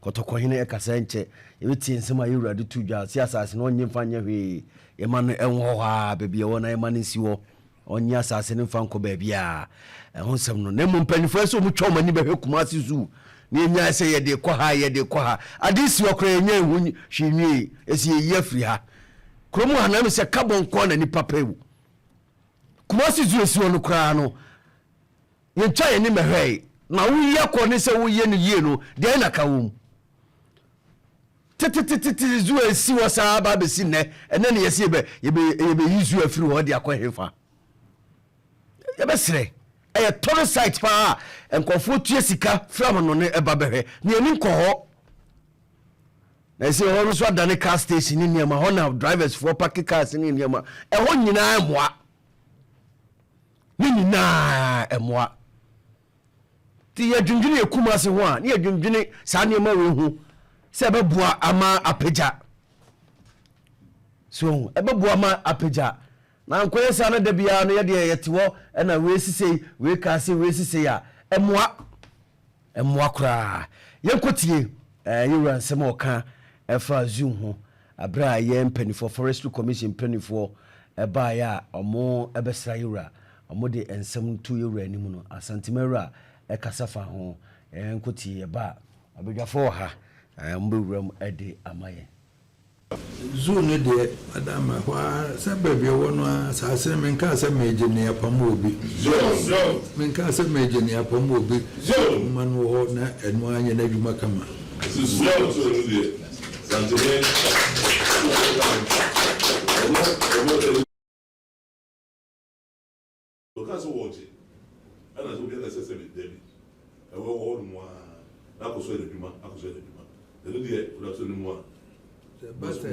Kɔtɔkɔhene ɛkasa nkyɛ yɛbɛtie nsɛm a yɛwura de to dwa sɛ asase no ɔnnye mfa nyɛ hwee, yɛma no ɛnwɔ hɔ a baabi ɛwɔ na yɛma no nsi hɔ, ɔnnye asase no mfa nkɔ baabi a ɛho nsɛm no. Na mmom mpanimfoɔ sɛ wɔtwa wɔn ani bɛhwɛ Kumasi Zoo na yɛnyae sɛ yɛde kɔ ha, yɛde kɔ ha. Ade si hɔ koraa yɛnya ɛho hwee nwie, ɛsɛ yɛyi afiri ha. Kurom ha na ɛm sɛ carbon nko na nipa pɛ o. Kumasi Zoo esi hɔ no koraa no, yɛntwa yɛn ani mmɛhwɛe. Na woyi akɔ ne sɛ woyɛ no yie no, deɛ na ka wɔ mu. Tetetetete zoo a esi hɔ saa ba abɛsi nnɛ, ɛnɛ ne yɛsɛ yɛbɛ yɛbɛ yɛbɛyi zoo afiri hɔ de akɔ hefa? Yɛbɛsrɛ. Ɛyɛ tourist site paa a nkurɔfoɔ tua sika firi amanɔne ɛba bɛhwɛ. Ne yɛni nkɔ hɔ. Na ɛsɛ hɔ no nso adane car station ne nneɛma hɔ na drivers foɔ parke cars ne nneɛma. Ɛhɔ nyinaa mmoa. Ne nyinaa mmoa. Nti yɛdwendwene yɛ Kumasi ho a, ne yɛdwendwene saa nneɛma wei ho sɛ ɛbɛboa ama apagya. So ɛbɛboa ama apagya. Na nkɔyɛ saa no da biara no yɛdeɛ yɛte hɔ ɛna wei sisei, wei kaa sei, wei sisei a, ɛmmoa. Ɛmmoa koraa. Yɛnkɔtie yɛwura nsɛm a ɔka ɛfa zoo ho berɛ a yɛn mpanimfoɔ, Forestry Commission mpanimfoɔ baeɛ a wɔbɛsra yɛwura, wɔde nsɛm to yɛwura anim no, Asantema wura kasa fa ho. Yɛnkɔtie, yɛba a, abadwafoɔ wɔ ha, wɔbɛwura mu de ama yɛn. Zoo no deɛ, madam, ɛhɔ ara sɛ baabi ɛwɔ no ara, asaase no, menkaa sɛ meregye ne apam wɔ bi. Menkaa sɛ meregye ne apam wɔ bi. Nwoma no wɔ hɔ na ɛno ara nyɛ n'adwuma kama. Ɔkaa sɛ wɔregye, ɛna sɛ obiara ka sɛ sɛbi dabi, ɛwɔ wɔ hɔ nom ara na akɔ so ayɛ n'adwuma, akɔ so ayɛ n'adwuma. Ɛno deɛ ɔda so no mu a, Sɛ ɛba sɛ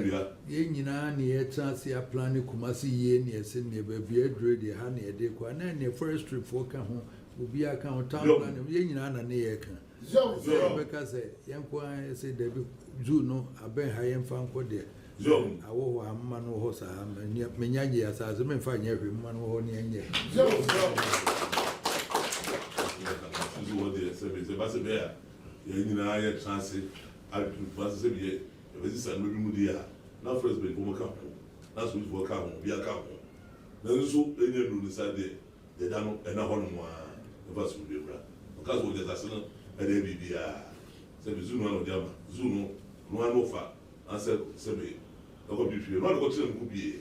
yɛn nyinaa ne yɛtena ase aplane Kumasi yie ne yɛse neɛ baabi a aduro deɛ ha ne yɛde rekɔ a, na ɛneɛ forestry foɔ ka ho, obiara ka ho, town planning, yɛn nyinaa na ne yɛreka. Sɛ yɛbɛka sɛ yɛn nko ara yɛse dabi zoo no abɛn ha yɛmfa nkɔ deɛ, awɔ hɔ a mma no wɔ hɔ saa, menya nyee asase memfa nyɛ hwee mma no wɔ hɔ ne yɛnyɛ. Zoo hɔ deɛ sɛbe sɛ ɛba sɛ bɛyɛ a yɛn nyinaa yɛtena ase adwene Kumasi sɛbe yɛ yɛbɛsesa nnoɔma bi mu deɛ a na forest mpanyinfoɔ mo ka ho na asogyefoɔ ka ho obiara ka ho nanso ɛnyɛ nnuru no saa deɛ Deɛ da no ɛna hɔ nom ara mfa asomdwoeɛ mmra. Ɔkaa sɛ ɔgye asase no de ayɛ biribiara. Sɛbe zoo no ara na ɔde ama. Zoo no, ɔno ara na ɔfa anaasɛ sɛbe ɛkɔ gye firi. Ɔno ara na ɔkɔkyerɛ no kɔ bieɛ.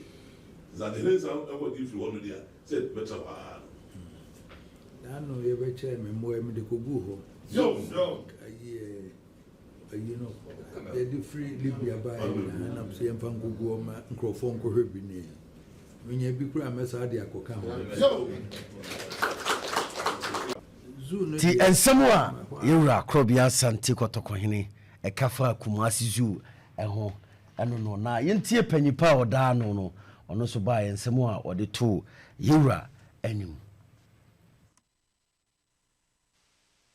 Sɛ Asantehene nsa nkɔ gye firi hɔ no deɛ a, sɛ ɛbɛtra hɔ ara no. Da no yɛbɛkyɛɛ me mmoa yi mede kɔguu hɔ. Ayi ɛɛ ayi no yɛde firi Libya baeɛ nyinaa nam sɛ yɛmfa nkɔgu hɔ ma nkurɔfoɔ nkɔhwɛ bi ne Menya bi koraa a mɛsan de akɔka ho. Zoo no Nti deɛ, nsɛm a ɛhɔ ara. Yɛwura Korɔbea Asante Kɔtɔkɔhene ɛka faa Kumasi Zoo ho ɛno no, na yɛntie panyin pa a ɔda ano no, ɔno nso baeɛ nsɛm a ɔde too Yɛwura anim.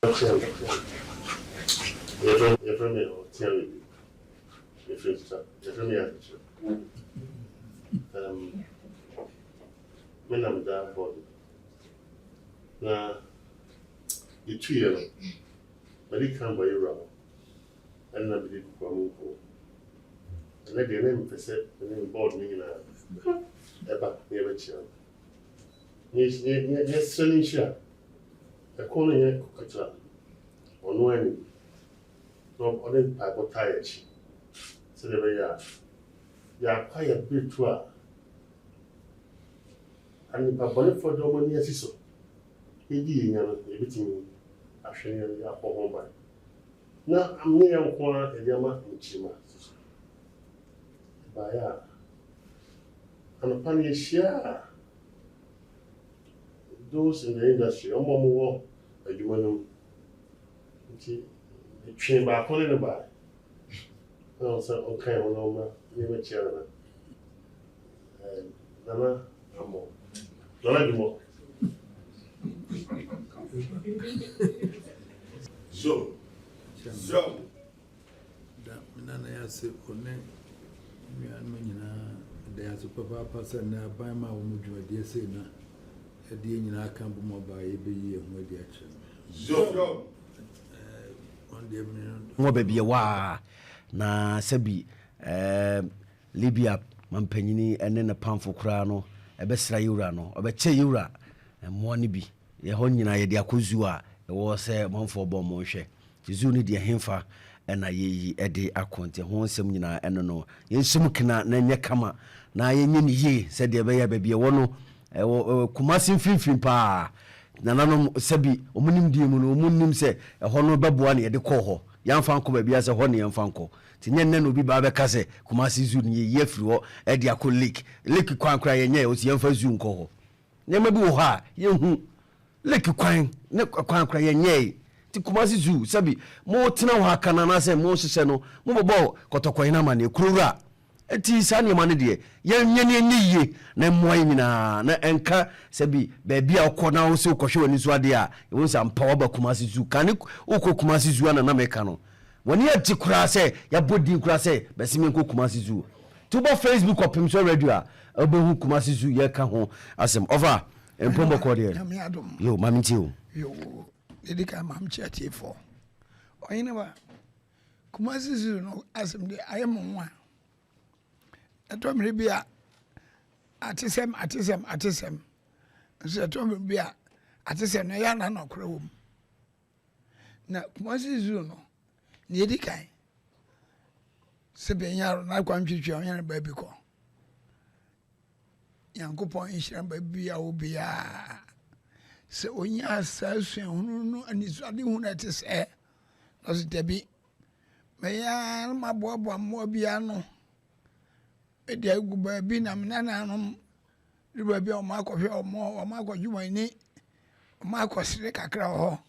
Yɛfrɛ me Ɔteawe bi. Mefiri Nsuta. Yɛfrɛ me Asekyerɛ. Um, me na meda board no. Na yɛtuiɛ no, madi kan bɔ yɛwura hɔ. Ɛna na mede kokoa mu nkɔmmɔ. Ɛnɛ deɛ na mepɛ sɛ me ne board no nyinaa ɛba na yɛbɛkyia no. Yɛsrɛ no nhyira. Ɛko no nyɛ ketewa. Ɔno ara nim. Na ɔde mpaebɔ taa yɛn akyi sɛdeɛ ɛbɛyɛ a yɛn akwaeɛ beretu a nnipa bɔnefoɔ de wɔn ani asi so redi yɛn nya no, yɛbɛtumi ahwɛ na yɛabɔ ho ban. Na nyɛ yɛn nko ara yɛde ama nkyirimma nso so. Ɛbaeɛ a, anɔpa no yɛhyiaa those in the industry, wɔn a wɔwɔ adwuma no mu. Nti metwee baako ne no bae. Na ɔno sɛ ɔnka yɛn ho na ɔma nneɛma kyia Nana. Eh, Nana Ammɔ. Nana Dwumɔ. Zom. Zom. Da me nana yi ase, ɔne me nuanom nyinaa. Meda yɛn ase papaapa sɛ nnɛ aban maa wɔn dwumadie sei na ɛde yɛn nyinaa aka abom aba a yɛbɛyi yɛn ho adi akyerɛ no. Ɔno deɛ me Wɔ baabi ɛwɔ a na sɛbi Libya mampanyini ne ne pamfo koraa no ɛbɛsra yɛwura no, ɔbɛkyɛ yɛwura mmoa no bi. Yɛ hɔ nyinaa yɛde akɔ zoo a ɛwɔ sɛ manfoɔ bɔ mo nhwɛ. Nti zoo no deɛ hemfa ɛna yɛyi ɛde akɔ, nti ho nsɛm nyinaa ɛno no yɛnhyɛ mu kena na ɛnyɛ kama na yɛnyɛ ne yie sɛdeɛ ɛbɛyɛ baabi ɛwɔ no ɛwɔ Kumase mfimfini paa. Nananom sɛbi ɔmo nimdeɛ mu no, ɔmo nim sɛ ɛhɔ no bɛboa ne yɛde kɔɔ hɔ. Yɛamfa nkɔ baabi a sɛ hɔ ne yɛmfa nkɔ, nti nyɛ nnɛ na obi baa bɛka sɛ Kumase zoo no yɛyi afiri hɔ ɛde akɔ lake kwan koraa yɛnyɛ ɔsi yɛmfa zoo nkɔ hɔ. Nneɛma bi wɔ hɔ a yɛnhu lake kwan ne kwan koraa yɛnyɛe, nti Kumase zoo sɛbi motena hɔ aka no anaasɛ mohyehyɛ no mobɔbɔ kɔtɔkɔhene amanneɛ kurowura. Nti saa nneɛma no deɛ yɛnyɛ ne ɛnyɛ yie na mmoa yɛ nyinaa na ɛnka sɛbi baabi a wokɔ na wo sɛ wokɔhwɛ w'ani so adeɛ a ɛhu sɛ ampa waba Kumase zoo. Kane wokɔ Kumase zoo ana na meka no w'ani agye koraa sɛ yɛabɔ din koraa sɛ bɛse menkɔ Kumase zoo. Nti wobɔ Facebook ɔpem so radio a wobɛhu Kumase zoo yɛka ho asɛm. Ɔfa mpɔn bɔkɔ deɛ yo ma mentie o. Yo, dedi kan ma mekyia tiefoɔ. Ɔhene ba, Kumasi Zoo no asɛm deɛ ayɛ mo nwa. Ɛtɔ mmere bi a atesɛm atesɛm atesɛm nso ɛtɔ mmere bi a atesɛm no ɛyɛ ana nɔkorɛ wɔ mu. Na Kumasi Zoo no nea edi kan sɛ bɛnya aro na akwan twitwi a ɔnyɛ no baabi kɔ. Nyankopɔn nhyira baabi a obiara sɛ onyaa saa suahunu no anisoadehunu a ɛte sɛɛ. Na ɔse dabi, mɛyɛ ara na maboaboa mmoa bi ano de agu baabi na me nananom de baabi a wɔn akɔhwɛ wɔn, wɔn akɔgye wɔn ani, wɔn akɔsere kakra wɔ hɔ.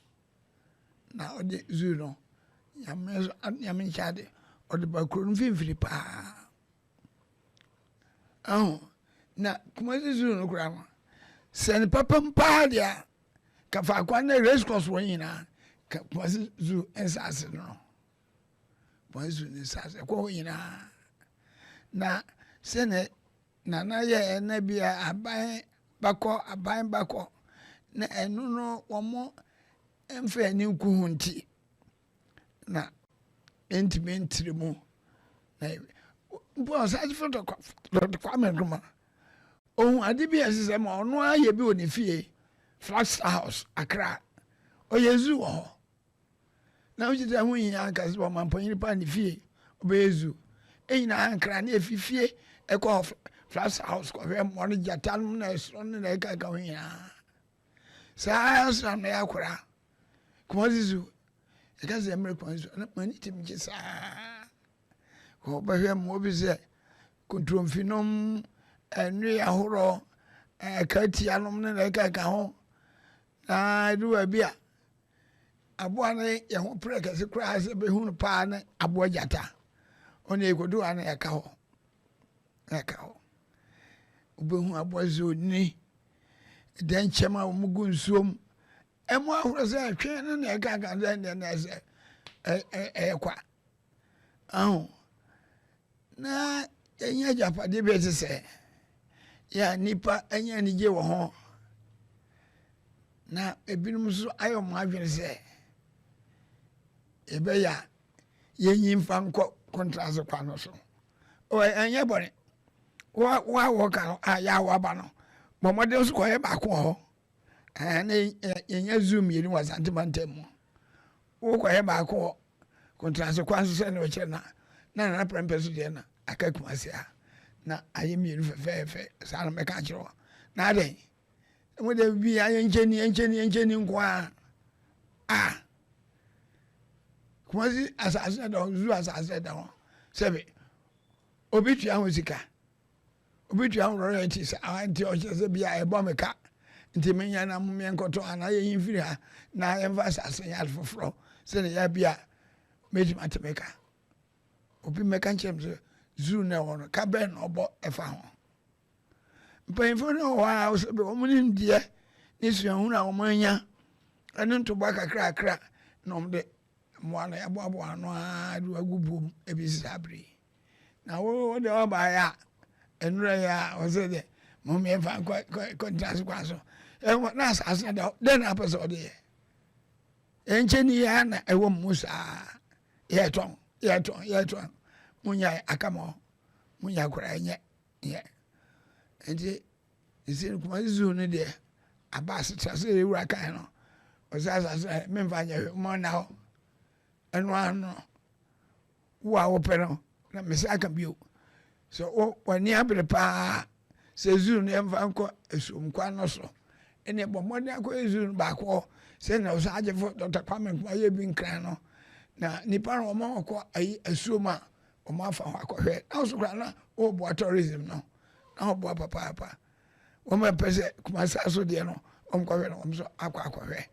Na ɔde zoo no, Nyame nso Nyame nkyɛ ade, ɔde ba kuro no mfimfini paa. Ahu, na Kumasi zoo no koraa no, sɛ ne papa mu paa deɛ a, ka faako a na race course wɔ nyinaa, ka Kumasi zoo nsaase no no. Kumasi zoo ne nsaase ɛkɔ hɔ nyinaa. Na sɛnea Nana yɛɛ na bi a aban bakɔ aban bakɔ na ɛno no wɔn mfa ani nku ho nti na ɛntumi ntiri mu. Na mpo ɔsagyefo Dɔkta Kwame Nkrumah ohun ade bi a ɛsɛ sɛ ma ɔno ara yɛ bi wɔ ne fie, Flagstaff House, Accra. Ɔyɛ zoo wɔ hɔ. Na wogye dɛ ho hia anka sɛ ɔmampanyin pa ne fie ɔbɛyɛ zoo. Enyina ankra ne efi fie ɛkɔ Flagstaff House kɔhwɛ mmoa no, gyata nom na ɛsono ne na ɛkeka ho nyinaa. Saa ara nso na meyɛ akora Kumasi Zoo. Yɛka sɛ mmerɛ Kumasi Zoo na m'ani tumi gye saa. Wɔbɛhwɛ mmoa bi sɛ kontromfi nom, nnoe ahoroɔ, akatia nom ne na ɛkeka ho. Na ɛdu baabi a aboa no yɛ ho prɛ kɛse koraa sɛ bɛhu no paa ne aboa gyata. Ɔne ɛkɔdu a na yɛka hɔ. Na yɛka hɔ. Wobɛhu aboa sɛ onini, dɛnkyɛm a wɔgu nsuom. Ɛmo ahorow sɛ ɛtwe ne nea ɛkeka sɛ ɛndeɛ na ɛsɛ ɛyɛ kwa. Aho na yɛnyɛ agyapadeɛ bi a ɛte sɛ yɛ a nnipa anya anigye wɔ ho na ebinom nso ayɛ wɔn adwene sɛ yɛbɛyɛ a yɛnyi mfa nkɔ kontrase kwa no so. Ɛnyɛ bɔne. Wo a wɔka no a yɛ a wɔaba no, bɔ mmɔden nso kɔyɛ baako wɔ hɔ. Ɛɛ na yɛnya zoo mmienu wɔ Asante mantam mu. Wokɔyɛ baako wɔ Kontrase kwan so sɛ na ɔkyerɛ na na Nana Prɛmpɛ so deɛ na aka Kumasi a na ayɛ mmienu fɛfɛɛfɛ saa na mɛka akyerɛ wɔ. Na adɛn? Mo deɛ bi ayɛ nkyɛni nkyɛni nkyɛni nko ara. Ah! Kumasi asase na da hɔ, zoo asase na da hɔ. Sɛbi obi tua ho sika. Obi tua ho royalties a nti ɔkyerɛ sɛ bia ɛbɔ me ka nti menyɛ na menkɔtɔ anaa yɛyi mfiri ha na yɛmfa asase nyɛ ade foforɔ sɛdeɛ yɛ bia mɛtumi ate me ka. Obi mmɛka nkyerɛ me sɛ zoo na ɛwɔ no ka bɛn na ɔbɔ ɛfa ho. Mpanyinfoɔ no wɔ hɔ a sɛ wɔn nimdeɛ ne suahunu a wɔn anya ɛne ntoboa kakrakra na wɔn de mmoa no ɛboaboa ano ara de agu buom ebesi saa bere yi. Na wo wo deɛ ɔbaeɛ a nnora yi a ɔsɛ deɛ mom yɛmfa nkɔ kɔntena ase kwan so ɛwɔ na asase no da hɔ dɛn na apɛ sɛ ɔde yɛ. Yɛnkyɛ ni yɛ na ɛwɔ mu saa. Yɛtɔn, yɛtɔn, yɛtɔn. Munya aka mo. Munya koraa nyɛ nyɛ. Nti nsi no Kumasi Zoo no deɛ aba asetra sɛ yɛwura kan no. Ɔsɛ asase memfa nyɛ hwee mo nna hɔ. Ɛno ara no Wo a wopɛ no, na mesan aka bio sɛ wo w'ani abere paa sɛ zoo no yɛmfa nkɔ asuom kwan no so. Ɛnneɛ bɔ mmɔden akɔyɛ zoo no baako hɔ sɛnea ɔsaagyefo Dɔkta Kwame Nkrumah yɛ bi Nkran no. Na nnipa no wɔma wɔkɔ ayi asuom a wɔafa hɔ akɔhwɛ. Na wo so koraa na wɔreboa tourism no. Na wɔboa papaapa. Wɔn a ɛpɛ sɛ Kumasi aso deɛ no wɔnkɔhwɛ no wɔn nso akɔ akɔhwɛ.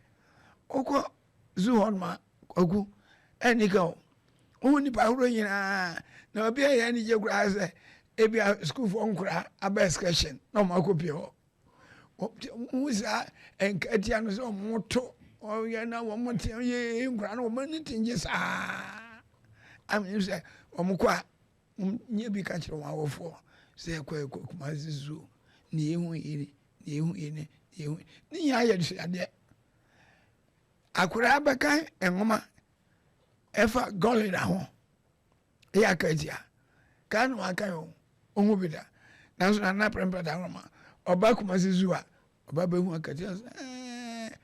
Wokɔ zoo hɔ nom a Kwaku, ɛnni ka o. Wohu nnipa ahorow nyinaa, na obi a ɛyɛ anigye koraa sɛ ebi a sukuufoɔ nkoraa aba excursion na wɔn akɔpie hɔ. Wohu saa nkatia no sɛ wɔn to wɔyɛ na wɔn te yee nkoraa no wɔn ani te gye saa. Amene sɛ wɔn kɔ a nyɛ bi ka kyerɛ wɔn awofoɔ sɛ ɛkɔ ɛkɔ Kumasi zoo ne ehu yi ne ehu yi ne ehu ne nyinaa yɛ suadeɛ. Akwadaa bɛkan nwoma ɛfa gorilla ho ɛyɛ akatua kaa na wakan o ɔhu bi da nanso nana prɛmpɛ da nwoma ɔba Kumasi zoo a ɔba bɛhu akatua sɛ ɛɛ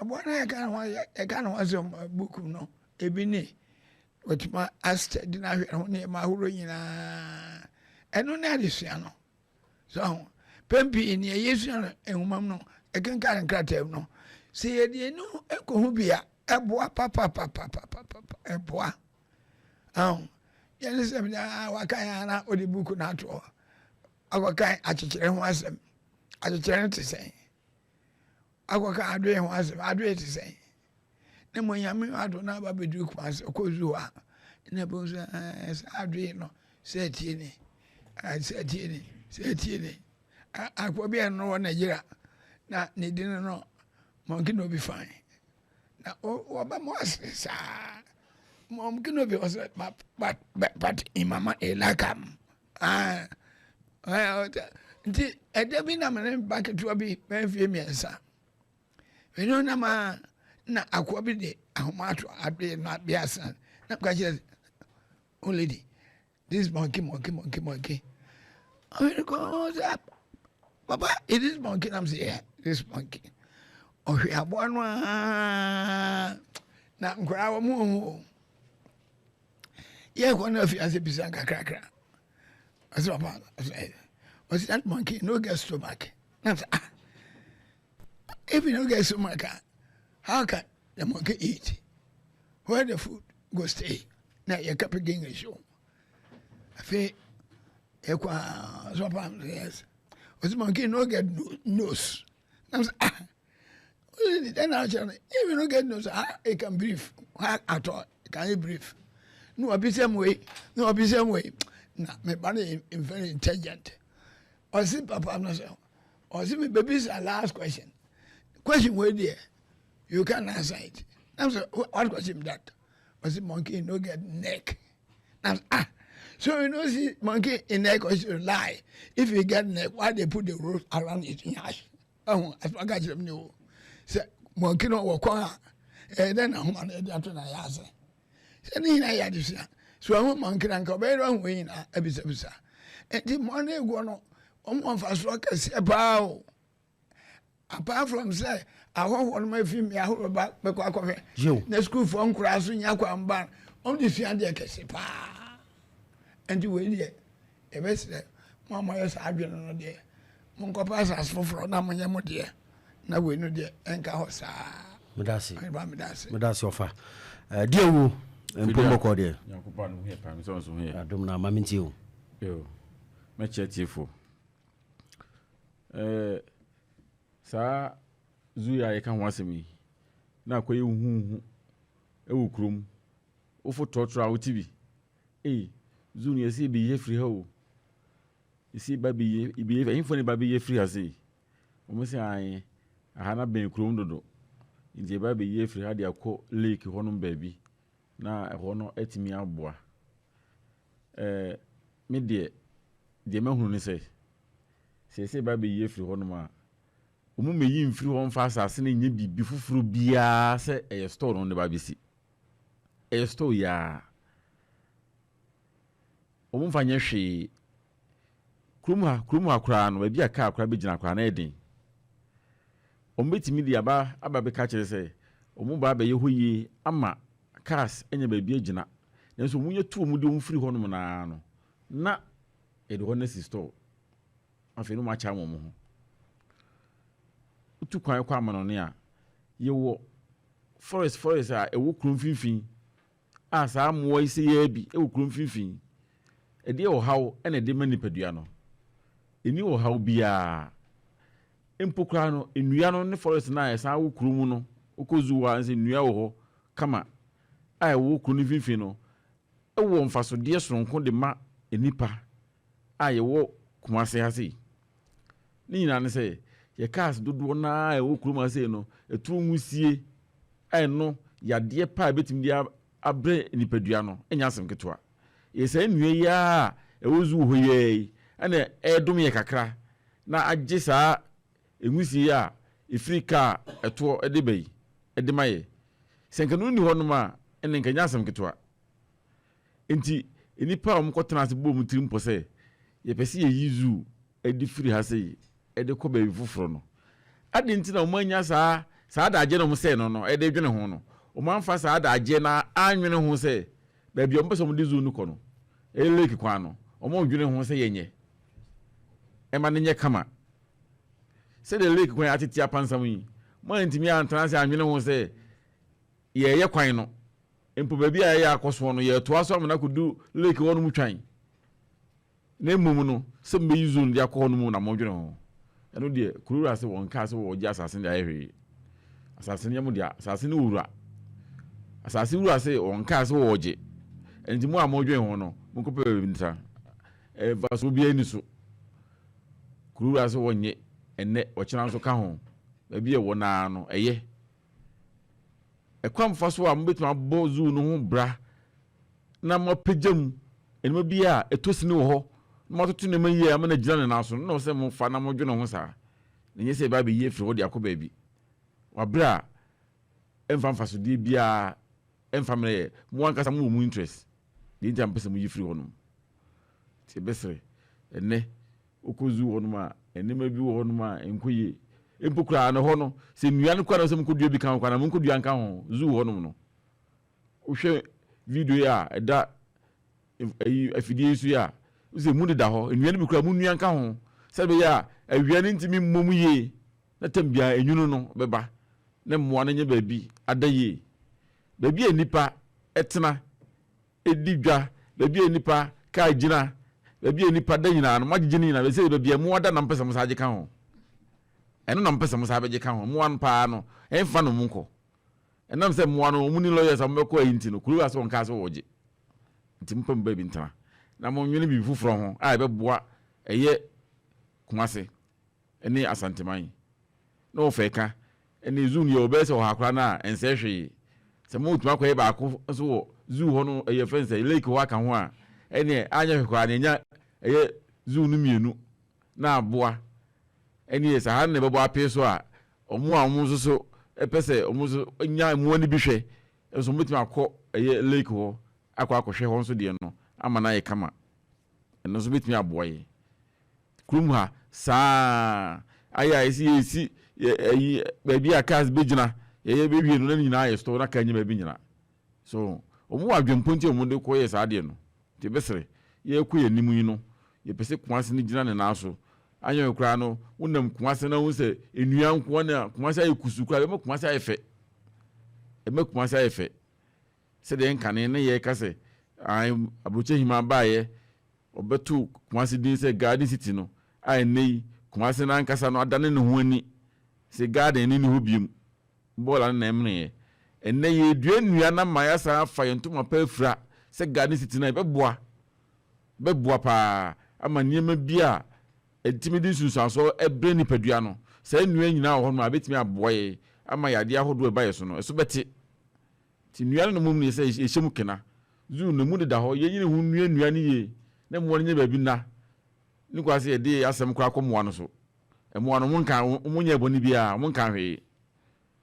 aboa no yɛka ne ho yɛka ne ho asɛm book no ebi ne watumi asitɛdi no ahwɛ ho nneɛma ahorow nyinaa ɛno ne adesua no. So ahu? Mpɛn pii nea yesua no nhoma mu no, yɛkenkan nkrataa mu no, sɛ yɛde yɛn ani kohu bi a, ɛboa papapapapapa, ɛboa. Ahu? Yɛne sɛ ah, wakan a na ɔde buku no ato hɔ. Akɔkan akyekyerɛ ho asɛm. Akyekyerɛ no te sɛn? Akɔka adoe ho asɛm. Adoe te sɛn? Na mmom Nyame adom na aba abɛduru Kumasi, ɔkɔ zoo a, na ɛbɛhu sɛ ɛɛ saa adoe no sɛ atie ni, sɛ atie ni, sɛ atie ni. Akoa bi a ɛno wɔ Nigeria na ne din no Monkey no be fine. Na wɔba mu ase saa. Monkey no be ɔsɛ but but but in mama e like am. Ah, nti ɛda bi na mene ba ketewa bi bɛn fie mmiɛnsa. Mene nam a na akoa bi de ahoma ato adoe no abeasa na meka kyerɛ o lady this monkey monkey monkey monkey ɔhene kɔ sɛ papa it is monkey nam sɛ yeah this monkey ɔhwɛ aboa no aa na nkwaraa wɔn ho ho yɛ kɔ no afi ase bisa nkakrakra ɔsɛ papa ɔsɛ ɔsɛ that monkey no get stomach na sɛ ah If you no get stomach a, how can the monkey eat? Where the food go stay? Na yɛka pidgin English o. Afei yɛkɔ a so papa yes. Ɔsɛ monkey no get nose. Na sɛ ah, then I kyerɛ no if you no get nose how it can breathe? How at all can you breathe? Na wabisa mu wei, na wabisa mu wei. Na me ba no yɛ very intelligent. Ɔse papa no sɛ ɔse me bebisa last question question wei deɛ you can answer it na sɛ what question be that ɔse monkey no get neck na ah so you no see monkey in neck ɔse lie if you get neck why they put the rope around it nyash ɛho asɛm aka kyerɛ me ne o sɛ monkey no wɔ kɔn a ɛyɛ dɛ na ahoma no ɛde ato na yɛ ase Sɛ ne nyinaa yɛ adesua. So ɛho ma nkira nka ɔbɛyɛ dɛ ɔho nyinaa abisabisa. Nti mmoa no eguɔ no, wɔn wɔ mfasoɔ kɛseɛ paa o. Apart from sɛ ahɔhoɔ no ma efi mmea ahorow ba bɛkɔ akɔhwɛ na sukuufoɔ nkoraa so nya kwan ba wɔn de sua adeɛ kɛse paa. Nti wei deɛ Yɛbɛsrɛ mo a moayɛ saa adwene no deɛ, monkɔpɛ asase foforɔ na monyɛ mo deɛ, na wei no deɛ ɛnka hɔ saa. Medase. Ɔhene medase. Medase ɔfa. Eh, deɛ wo mpom bɔkɔ deɛ. Nyankopɔn adom ho yɛ paa, mesɛ wo nso ho yɛ. Adom na ama mentie o. Yo, mɛkyerɛ tiefo. Eh, saa zoo yi a yɛka ho asɛm yi, na akɔyɛ huhuhu ɛwɔ kurom. Wofo trɔtrɔ a wote bi. Ei, zoo no yɛse yɛbɛyi afiri ha o. Yɛse yɛba bɛyi, yɛbɛyi, ɛhefoɔ na yɛba bɛyi afiri ha sei? Wɔn se ae, aha no abɛn kurom dodo. Nti yɛba bɛyi afiri ha de akɔ lake hɔnom baabi na ɛhɔ no atumi aboa. Ɛɛ, me deɛ, deɛ mahunu ne sɛ, sɛ yɛse yɛba bɛyi afiri hɔnom a, Wɔn mmɛyi mfiri hɔ mfa asase no nyɛ biribi foforɔ biara sɛ ɛyɛ store no de ba abɛsi. Ɛyɛ store yi ara. Wɔn mfa nyɛ hwee. Kurom ha, kurom ha koraa no, baabi a kaa koraa bɛgyina koraa na ɛyɛ den. Wɔn bɛtumi de aba aba bɛka kyerɛ sɛ wɔn ba abɛyɛ hɔ yie ama cars anya baabi agyina. Nanso wɔn nya tu wɔn de wɔn firi hɔnom naa no, na yɛde hɔ no asi store. Afei na wɔakyɛ ama wɔn ho. Wotu kwan kɔ amanɔne a, yɛwɔ forest forest a ɛwɔ kuro mfimfini a saa mmoa yi sɛ yɛɛ bi wɔ kuro mfimfini. Ɛdeɛ ɔhaw na ɛde ma nipadua no. Ɛni ɔhaw biara. Mpo koraa no, nnua no ne forest no a ɛsan wɔ kuro mu no, wokɔ zoo a sɛ nnua wɔ hɔ kama a ɛwɔ kuro no mfimfini no, ɛwɔ mfasodeɛ soronko de ma nnipa a yɛwɔ Kumase ha sei. Ne nyinaa ne sɛ, yɛ cars dodoɔ no ara a ɛwɔ kurom ha sei no, ɛtoro nwusie a ɛno yadeɛ pa a ɛbɛtumi de abrɛ nipadua no nyɛ asɛm ketewa. Yɛ saa nnua yi ara a ɛwɔ zoo hɔ yi ara yi ɛna ɛredom yɛ kakra na agye saa nwusie yi a ɛfiri kaa ɛtoɔ de ba yi de ma yɛ. Sɛ nka no nni hɔnom a, ɛnna nka ɛnyɛ asɛm ketewa. Enti nnipa a wɔkɔtenaa ase bɔɔ wɔn tirim pɔ sɛ, Yɛpɛ sɛ yeyi zoo de firi ha sei de kɔ baabi foforɔ no, adɛn nti na wɔannya saa saa adagyeɛ no a wɔsɛee no no de redwene ho no? Wɔamfa saa adagyeɛ no annwene ho sɛ baabi a wɔpɛ sɛ wɔde zoo no kɔ no, ɛyɛ lake kwan no, wɔredwene ho sɛ yɛnyɛ ɛma no nyɛ kama. Sɛdeɛ lake kwan atete apansam yi, moantumi antena ase annwene ho sɛ yɛreyɛ kwan no. Mpo baabi a yɛyɛ akɔ soɔ no, yɛretoa so ama no akɔdu lake hɔ nom twan. Na mmom no, sɛ mobɛyi zone de akɔ hɔ nom na modwene ho. Ɛno deɛ, kuro wura se wɔnkaa sɛ wɔregye asase no de ayɛ hwee. Asase no yɛ mo dea. Asase no wɔ wura. Asase wura se wɔnkaa sɛ wɔregye. Ɛnti mo a modwene ho no, monkɔpɛ baabi ntra. Mfasoɔ biara nni so. Kuro wura se wɔnnye ɛnnɛ, ɔkyena nso ka ho. Baabi a ɛwɔ no ara no, ɛyɛ. Ɛkwan fa so a mobɛtumi abɔ zoo no ho bra na moapagya mu nneɛma bi a ɛtɔ sini wɔ hɔ na moatoto nneɛma yie ama no agyina ne nan so no na ɛwɔ sɛ mofa na modwene ho saa, na ɛnyɛ sɛ ɛbɛ abɛyi afiri hɔ de akɔ baabi wɔ berɛ a ɛmfa mfasodeɛ biara ɛmfa mmerɛ yɛ mo ankasa mowɔ mu interest deɛ nti a mopɛ sɛ moyi firi hɔ nom. Nti yɛbɛsrɛ ɛnnɛ Wokɔ zoo hɔnom a, nneɛma bi wɔ hɔnom a ɛnkɔ yie. Mpo koraa no, hɔ no, sɛ nnua no koraa na sɛ monkɔdua bi ka ho koraa na monkɔdua nka ho, zoo hɔnom no. Wohwɛ video yi a ɛda ayi afidie yi so yi a, wosɛ mu deda hɔ, nnua no bi koraa monnua nka ho sɛ ɛbɛyɛ a awia no ntumi mmɔ mu yie na tam biara enwunu no bɛba na mmoa no nyɛ baabi ada yie. Baabi a nnipa tena di dwa, baabi a nnipa kaa gyina, baabi a nnipa da nyinaa no, moagyegye ne nyinaa. Bɛsɛ baabi a mmoa da na mopɛ sɛ mosan gye ka ho. Ɛno na mopɛ sɛ mosan bɛgye ka ho. Mmoa no paa no, ɛmfa na wɔn nkɔ. Ɛnam sɛ mmoa no, wɔn ni lawyers a wɔbɛkɔ ayi nti no, kuro ase wɔn kaa sɛ wɔgye. Nti mopɛ mo baabi ntena. Na monwene biribi foforɔ ho a ɛbɛboa ɛyɛ Kumase ne Asanteman. Na wɔfɛ ka Ɛnne zoo no yɛ ɔbɛyɛ sɛ ɔha koraa no a ɛnsɛe hwee. Sɛ motumi akɔyɛ baako nso wɔ zoo hɔ no ɛyɛ fɛn sɛ lake hɔ aka ho a, ɛnneɛ anyɛ hwee koraa no yɛnya ɛyɛ zoo no mmienu na aboa. Ɛnneɛ sɛ ha no na ɛbɛbɔ apee so a, wɔn a wɔn nso so pɛ sɛ wɔn nso nya mmoa no bi hwɛ nso wɔbɛtumi akɔ ɛyɛ lake hɔ akɔ akɔhwɛ hɔ nso deɛ no ama no ayɛ kama. Ɛno nso bɛtumi aboa yɛn. Kurom ha saa ayɛ a yɛsi yɛsi ayi baabi a cars bɛgyina yɛyɛ bɛwie no na ne nyinaa yɛ store na car nyɛ baabi nyina. So wɔn wɔ adwempo nti a wɔn de kɔ yɛ saa adeɛ no. Nti yɛbɛsrɛ yɛrekɔ yɛn anim yi no yɛpɛ sɛ Kumasi no gyina ne nan so. Anyɛ hwee koraa no wonam Kumasi na wohu sɛ nnua nko na Kumasi ayɛ kusuu koraa ɛbɛma Kumasi ayɛ fɛ. Ɛbɛma Kumasi ayɛ fɛ. Sɛdeɛ nkane na yɛreka sɛ ae Aburokyi Ahemaa baeɛ ɔbɛtoo Kumasi din sɛ Garden City no a ɛnnɛ yi Kumasi no ankasa no adane ne ho ani sɛ garden no nni hɔ biom, bɔɔla no na ɛmeneeɛ. Ɛnnɛ yɛredua nnua no ama yɛasan afa yɛn ntoma pa afira sɛ Garden City no a ɛbɛboa, bɛboa pa ara ama nneɛma bi a ɛtumi de nsunsuansoɔ brɛ nipadua no. Saa nnua yi nyinaa wɔ hɔnom a ɛbɛtumi aboa yɛn ama yadeɛ ahodoɔ a ɛba yɛn so no, ɛso bɛte. Nti nnua no na mmom no yɛ sɛ yɛhyɛ mu kena. Zoo no, emu deda hɔ, yɛnyini ho nnua nnua no yie na mmoa no nya baabi nna. Ne koraa sɛ yɛde asɛm koraa kɔ mmoa no so. Mmoa no, wɔnka, wɔnyɛɛ bɔne biara, wɔnka hwee.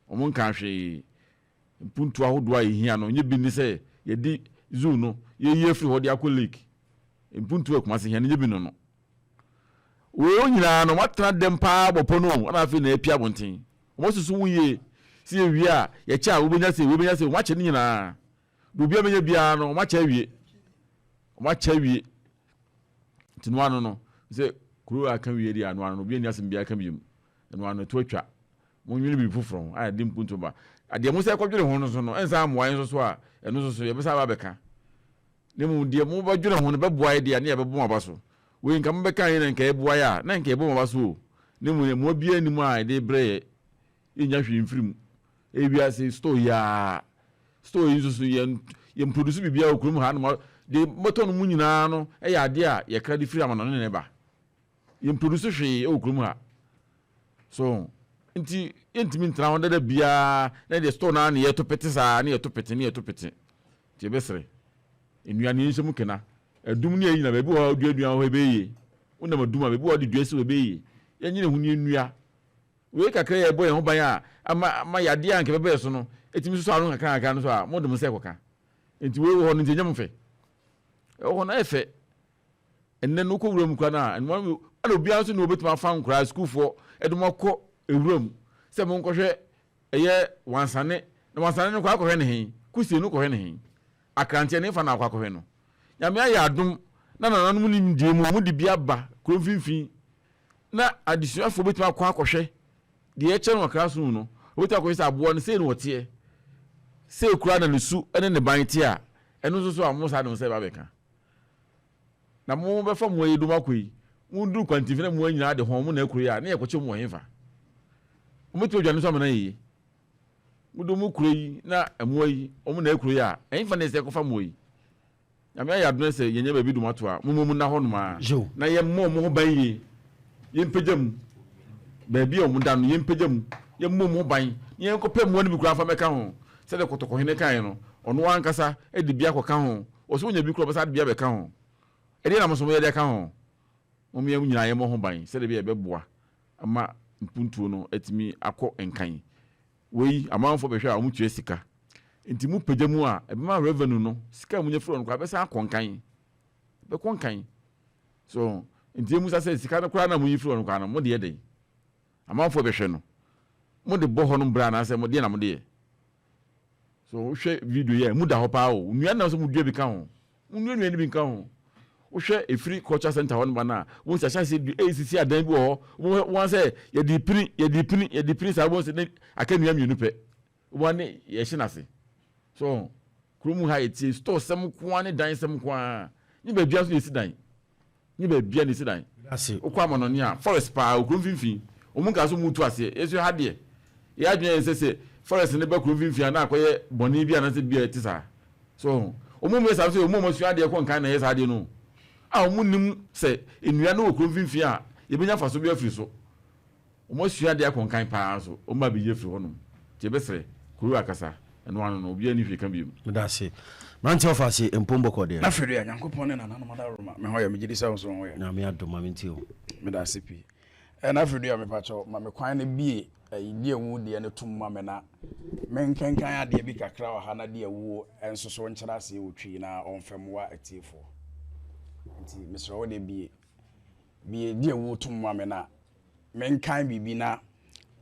Wɔnka hwee. Mpuntuo ahodoɔ a ɛhia no, nyɛ bi ne sɛ yɛde zoo no, yɛyi afiri hɔ de akɔ lake. Mpuntuo a Kumasi hia no, nyɛ bi no no. Wei nyinaa no, wɔatena dɛm paa bɔ pɔ no o, ɛna afei na apue abɔnten. Wɔasusu ho yie sɛ yɛwie a, yɛkyɛ a wobɛnya sei, wei bɛnya sei, wɔakyɛ ne nyinaa. Deɛ obiara bɛnya biara no, wɔakyɛ awie. Wɔakyɛ awie. Nti no ano no, sɛ kuro a aka wie deɛ ano ano no, obiara nni asɛm biara ka biom. Ɛno ano ɛto atwa. Monwene biribi foforɔ ho a ɛde mpuntuo ba. Adeɛ mo sɛ kɔdwene ho no so no, ɛnsan mmoa yɛn nso so a, ɛno nso so yɛbɛsan aba abɛka. Na mmom deɛ mobɛdwene ho no bɛboa yɛ deɛ a, ne yɛbɛbɔ mo aba so. Wei nka mobɛka yɛ na nka ɛboa yɛ a, na nka yɛbɔ mo aba so o. Na mmom mmoa biara nni mu a yɛde rebrɛ yɛ, yɛnnya hwee mfiri mu. Ɛyɛ wiase store yi ara. Store yi nso so yɛn yɛn produce biribiara wɔ kurom ha nom. Deɛ mobɛtɔ no mu nyinaa no yɛ adeɛ a yɛkra de firi amanɔne na ɛba. Yɛn produce hwee wɔ kurom ha. So nti yɛntumi ntena hɔ dada biara na deɛ store no ara na yɛto pete saa na yɛto pete na yɛto pete. Nti yɛbɛsrɛ nnua no yɛnhyɛ mu kena. Adum ne ayi nyinaa baabi wɔ hɔ a wodua nnua wɔ hɔ ɛbɛyɛ yie. Wonam adum a baabi wɔ hɔ a wode dua si hɔ ɛbɛyɛ yie. Yɛnyene ho na yɛnnua. Wei kakra yi a ɛbɔ yɛn ho ban a ama ama yadeɛ a anka ɛbɛba yɛn so no ɛtumi sosɔ ano kakra kakra no so a mode mo nsa ɛkɔka. Nti wei wɔ hɔ no nti ɛnyɛ mo fɛ. Ɛwɔ hɔ no ɛyɛ fɛ. Ɛnnɛ no wokɔ wuram koraa no a nnomaa no ɛna obiara nso ne wɔbɛtumi afa nkoraa sukuufoɔ ɛde mo akɔ ewuram sɛ monkɔhwɛ ɛyɛ wansane na wansane no kɔ akɔhwɛ ne he kusie no kɔhwɛ ne he akranteɛ ne fa na akɔ akɔhwɛ no. Nyame ayɛ adom na nananom nimdeɛ mu wɔn de bi aba kuro mfimfini na adesuafoɔ bɛtumi akɔ akɔhwɛ deɛ ɛkyɛ no wɔ classroom no, wɔbɛtumi akɔhwɛ sɛ aboa no sei na ɔteɛ, sei koraa na ne su ne ne ban teɛ a, ɛno nso so a mo saa de mo nsa bɛba abɛka. Na mo bɛfa mo ayidom akɔ yi, mo duru kwantimfi na mo nyinaa de hɔn mo na akuro yi a, na yɛkɔkyɛ mo wɔ hefa? Wɔbɛtumi adwane nso amena yie. Mode mo kuro yi na mmoa yi, wɔn na akuro yi a, ɛhefa na ɛsɛ yɛkɔfa mmoa yi? Nyame ayɛ adom sɛ yɛnya baabi dom ato a, momma mu nna hɔ nom ara na yɛmmɔ wɔn ho ban yie, yɛmpagya mu, baabi a wɔn da no, yɛmpagya mu, yɛmmɔ wɔn ho ban, na yɛnkɔpɛ mmoa no bi koraa mfa mmɛka ho, sɛdeɛ Kɔtɔkɔhene kaeɛ no, ɔno ankasa de bi akɔka ho, ɔsɛ ɔnya bi koraa ɔbɛsan de bi abɛka ho. Ɛdeɛn na mo nso moyɛ de aka ho? Mom yɛn nyinaa yɛmmɔ ho ban sɛdeɛ ɛbɛyɛ a ɛbɛboa ama mpuntuo no atumi akɔ nkan. Wei amanfoɔ bɛhwɛ a wɔn tua sika nti mo pagya mu a ɛbɛma revenue no sika a mo nya firi hɔ no koraa ɛbɛsan akɔ nkan ɛbɛkɔ nkan so nti emu sa sɛ sika no koraa na mo yi firi hɔ no koraa no mo de yɛ dɛn amanfoɔ bɛhwɛ no mo de bɔ hɔ no bra anaasɛ mo deɛ na mo de yɛ so wohwɛ video yi a emu da hɔ paa o nnua na sɛ mo dua bi ka ho Mo nnuannua no bi nka ho. Wohwɛ ɛfiri culture center hɔ no ba no a, wohu sɛ ahyɛaseɛ du ɛresisi adan bi wɔ hɔ. Wobɛhu wɔn sɛ yɛde pini, yɛde pini, yɛde pini saa wobɛhu sɛ ne aka nnua mmienu pɛ. Wobɛhu ne yɛhye no ase. So kurom ha yɛtie store sɛm nko ara ne dan sɛm nko ara. Nye baabiara nso na yɛsi dan. Nye baabia na esi dan. Wokɔ amanɔne a, forest paa wɔ kuro mfimfini. Wɔn nkaa sɛ wɔretu aseɛ. Yɛn nso ha deɛ, yɛn adwene yɛ sɛ sɛ forest no ba kuro mfimfini a na akɔyɛ bɔne bi anaasɛ biribi a ɛte saa. So ho? Wɔn a wɔyɛ saa nso yɛ wɔn a wɔasua adeɛ kɔ nkan na ɛyɛ saa adeɛ no o. A wɔnnim sɛ nnua no wɔ kuro mfimfini a yɛbɛnya mfasoɔ bi afiri so. Wɔasua adeɛ akɔ nkan paa nso, wɔn abɛyi afiri hɔnom. Nti yɛbɛsrɛ, kuro akasa, ɛno ano no, obiara nni hwee ka bio. Meda ase. Mmeranteɛ ɔfa ase mpom bɔkɔ deɛ. Na afei deɛ Nyankopɔn ne nananom adaworoma me ho yɛ megye di sɛ wo nso wo ho yɛ. Nyame adom ma mentie o. Meda ase pii. Ɛna afei deɛ mepakyɛw ma me kwan no bie ɛyi deɛ wuo deɛ no tom ma me na menkenkan adeɛ bi kakra wɔ ha na deɛ wuo nso so nkyerɛ aseɛ wɔ twi na ɔmfɛ mmoa atiefoɔ. Nti mesrɛ wo deɛ bie bie deɛ wuo tom ma me na menkan biribi na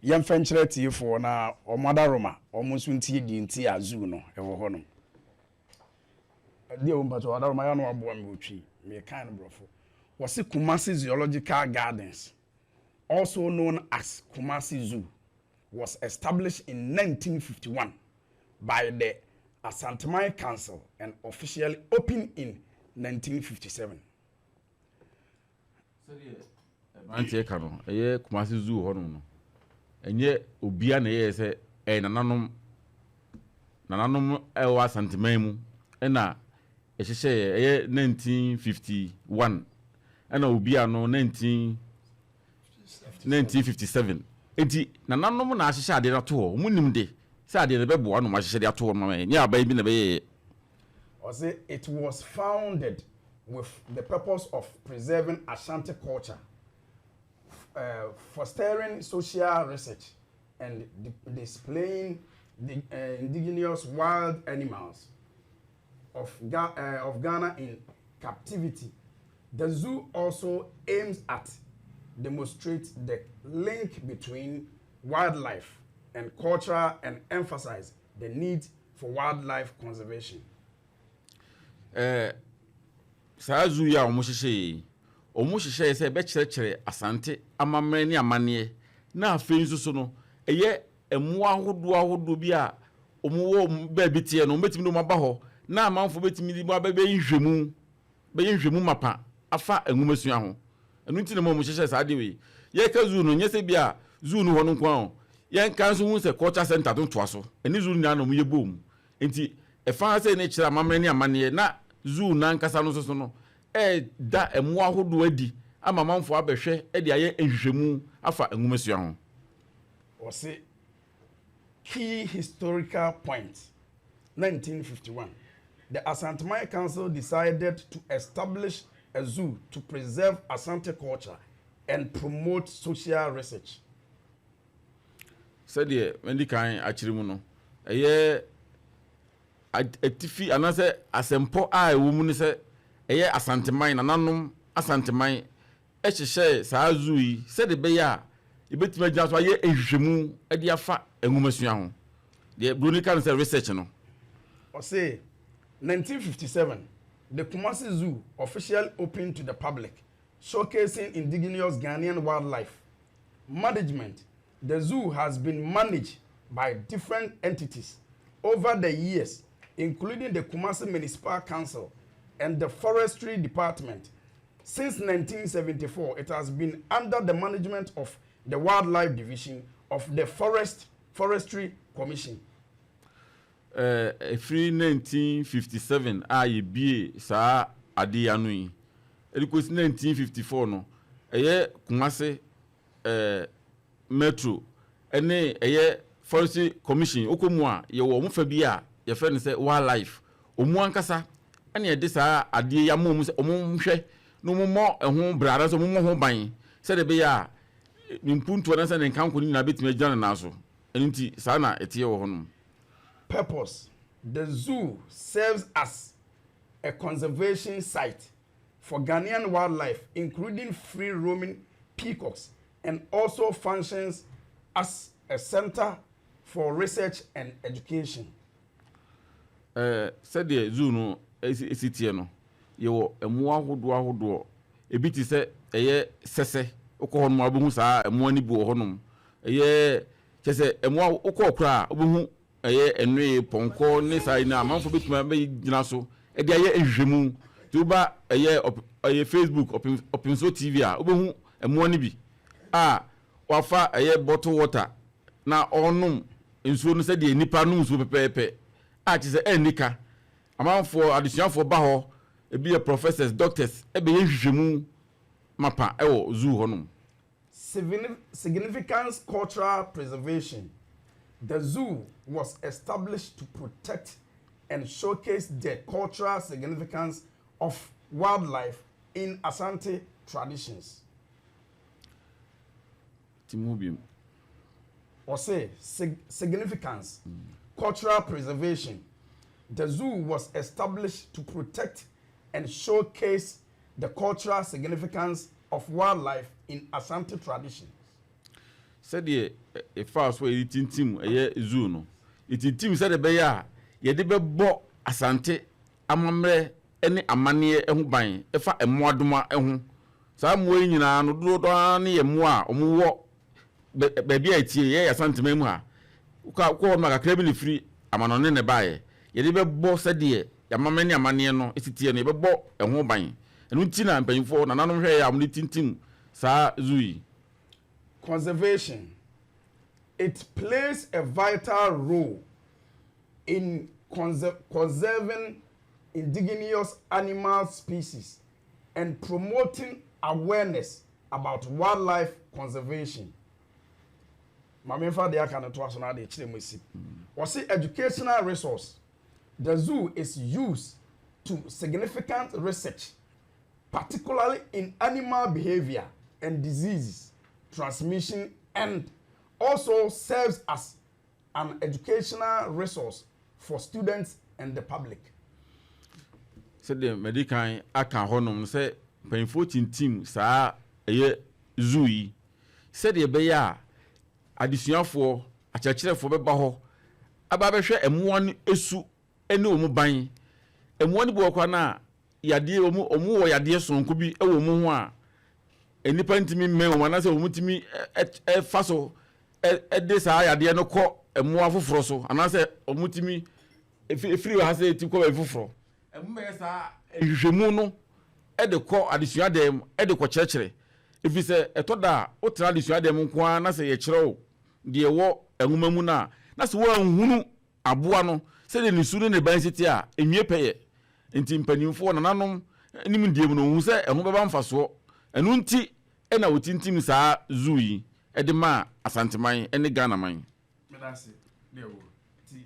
yɛmfa nkyerɛ atiefoɔ na wɔn adaworoma wɔn nso ntie deɛ nti a zoo no ɛwɔ hɔ nom. Deɛ wɔ mpakyɛ adaworoma yɛ ano aboa me wɔ twi mekan no borɔfo. Wɔse Kumasi Zoological Gardens also known as Kumasi Zoo was established in 1951 by the Asanteman Council and officially opened in 1957. Sɛdeɛ aberanteɛ ka no, ɛyɛ Kumasi Zoo hɔnom no, ɛnyɛ obia na ɛyɛɛ sɛ ɛyɛ nananom, nananom a ɛwɔ Asanteman mu ɛna ɛhyehyɛeɛ, ɛyɛ 1951 ɛna obia no 19 1957. Enti nananom na ahyehyɛ adeɛ no ato hɔ, wɔn nim de sɛ adeɛ no ɛbɛboa na wɔn ahyehyɛ de ato hɔ no ma yɛn, nyɛ aban bi na ɛbɛyɛeɛ. Ɔse it was founded with the purpose of preserving Ashanti culture. Fostering social research and displaying the indigenous wild animals of, Ga of Ghana in captivity. The zoo also aims at demonstrate the link between wildlife and culture and emphasize the need for wildlife conservation. Eh, saa zoo yi a wɔhyehyɛeɛ yi, wɔhyehyɛeɛ sɛ ɛbɛkyerɛkyerɛ Asante amammerɛ ne amanneɛ, na afei nso so no, ɛyɛ mmoa ahodoɔ ahodoɔ bi a wɔwɔ wɔn baabi teɛ no, wɔbɛtumi de wɔn aba hɔ na amanfoɔ bɛtumi de wɔn aba bɛyɛ nhwehwɛmu, bɛyɛ nhwehwɛmu mapa afa nwomasua ho. Ɛno nti na ɛma wɔhyehyɛɛ saa adeɛ wei. Yɛreka zoo no, nyɛ sɛ bi a zoo no hɔ no nko ara o. Yɛnka nso hu sɛ culture centre no toa so. Ɛne zoo no nyinaa na wɔyɛ bom. Enti ɛfa ara sɛ ne kyerɛ amammerɛ ne amanneɛ na zoo no ankasa no nso so no reda mmoa ahodoɔ adi ama amanfoɔ abɛhwɛ de ayɛ nhwehwɛmu afa nwomasua ho. Wɔse Key historical point, 1951, The Asanteman Council decided to establish a zoo to preserve Asante culture and promote social research. Sɛdeɛ madi kan akyerɛ mu no, ɛyɛ atifi anaasɛ asɛmpɔ a ɛwɔ mu ne sɛ ɛyɛ Asanteman, nananom Asanteman hyehyɛɛ saa zoo yi sɛdeɛ ɛbɛyɛ a yɛbɛtumi agyina so ayɛ nhwehwɛmu de afa nwomasua ho. Deɛ Buroni ka no sɛ research no. Ɔse, 1957, the Kumasi Zoo officially opened to the public, showcasing indigenous Ghanaian wildlife. Management, The zoo has been managed by different entities over the years, including the Kumasi Municipal Council and the Forestry Department. Since 1974, it has been under the management of the Wildlife Division of the Forest Forestry Commission. Ɛfiri 1957 a yɛbue saa ade yi ano yi de kɔsi 1954 no, ɛyɛ Kumasi Metro ne ɛyɛ Forestry Commission, wokɔ mu a, yɛwɔ wɔn fa bi a yɛfrɛ no sɛ Wildlife. Wɔn ankasa na yɛde saa adeɛ yi ama wɔn sɛ wɔnhwɛ na wɔmmɔ ho bra anaasɛ wɔmmɔ ho ban sɛdeɛ ɛbɛyɛ a ne mpuntuo anaasɛ ne nkanko no nyinaa bɛtumi agyina ne nan so. Ɛno nti, saa na ɛteɛ wɔ hɔnom. Purpose, The zoo serves as a conservation site for Ghanaian wildlife including free-roaming peacocks and also functions as a centre for research and education. Sɛdeɛ zoo no si teɛ no, yɛwɔ mmoa ahodoɔ ahodoɔ. Ebi te sɛ ɛyɛ sɛsɛ, wokɔ hɔnom a wobɛhu saa mmoa no bi wɔ hɔnom. Ɛyɛ kyerɛ sɛ mmoa wokɔ hɔ koraa a wobɛhu Ɛyɛ nnoe, pɔnkɔ ne saa yi no a amanfoɔ bɛtumi abɛgyina so de ayɛ nhwehwɛmu. Nti woba ɛyɛ ɔp ɛyɛ Facebook ɔpem Ɔpemsoɔ TV a, wobɛhu mmoa no bi a wafa ɛyɛ bottle water na ɔrenom nsuo no sɛdeɛ nnipa nom nsuo pɛpɛɛpɛ a kyerɛ sɛ ɛnni ka. Amanfoɔ, adesuafoɔ ba hɔ, ebi yɛ professors, doctors bɛyɛ nhwehwɛmu mapa wɔ zoo hɔnom. Significance cultural preservation The zoo was established to protect and showcase the cultural significance of wildlife in Asante traditions. Ɔse significance cultural preservation The zoo was established to protect and showcase the cultural significance of wildlife in Asante traditions. Sɛdeɛ yɛfaa so a yɛde tintim ɛyɛ zoo no, yɛtintim sɛdeɛ ɛbɛyɛ a yɛde bɛbɔ Asante amammerɛ ne amanneɛ ho ban ɛfa mmoadoma ho. Saa mmoa yi nyinaa no, dodoɔ no ara ne yɛ mmoa a wɔwɔ baabi a ɛteɛ, yɛyɛ Asanteman mu ha. Wokɔ wokɔ hɔ nom a, kakra bi na ɛfiri amanɔne na ɛbaeɛ. Yɛde bɛbɔ sɛdeɛ yɛn amammerɛ ne amanneɛ no si teɛ no, yɛbɛbɔ ɛho ban. Ɛno nti na mpanimfoɔ, nananom hwɛeɛ a wɔde tintim saa zoo yi. Conservation, It plays a vital role in conserving indigenous animal species and promoting awareness about wildlife conservation. Ma memfa deɛ aka no toa so na adeɛ kyerɛ mu asi. Wɔse educational resource, the zoo is used to significant research particularly in animal behavior and diseases. transmission and also serves as an educational resource for students and the public. Sɛdeɛ madi kan aka hɔnom no sɛ mpanyinfoɔ tintim saa ɛyɛ zoo yi sɛdeɛ ɛbɛyɛ a adesuafoɔ, akyerɛkyerɛfoɔ bɛba hɔ aba abɛhwɛ mmoa no su ne wɔn ban. Mmoa no bi wɔ hɔ koraa no a yadeɛ wɔn wɔn wɔ yadeɛ sononko bi wɔ wɔn ho a nnipa ntumi mmɛn wɔn anaasɛ wɔn tumi fa so de saa yadeɛ no kɔ mmoa foforɔ so anaasɛ wɔn tumi firi ha sɛ ti kɔ baabi foforɔ. Wɔbɛyɛ saa nhwehwɛmu no de kɔ adesua dan mu de kɔkyerɛkyerɛ ɛfiri sɛ ɛtɔ da a wotena adesua dan mu nko ara na sɛ yɛkyerɛ wo deɛ ɛwɔ nwoma mu no a na sɛ woanhunu aboa no sɛdeɛ ne su ne ne ban si teɛ a, ɛnwie pɛyɛ. Enti mpanimfoɔ, nananom nimdeɛ mu no, wɔhu sɛ ɛho bɛba mfasoɔ. Ɛno nti na wɔtintim saa zoo yi de maa Asanteman ne Ghanaman. Meda ase deɛ wo ti.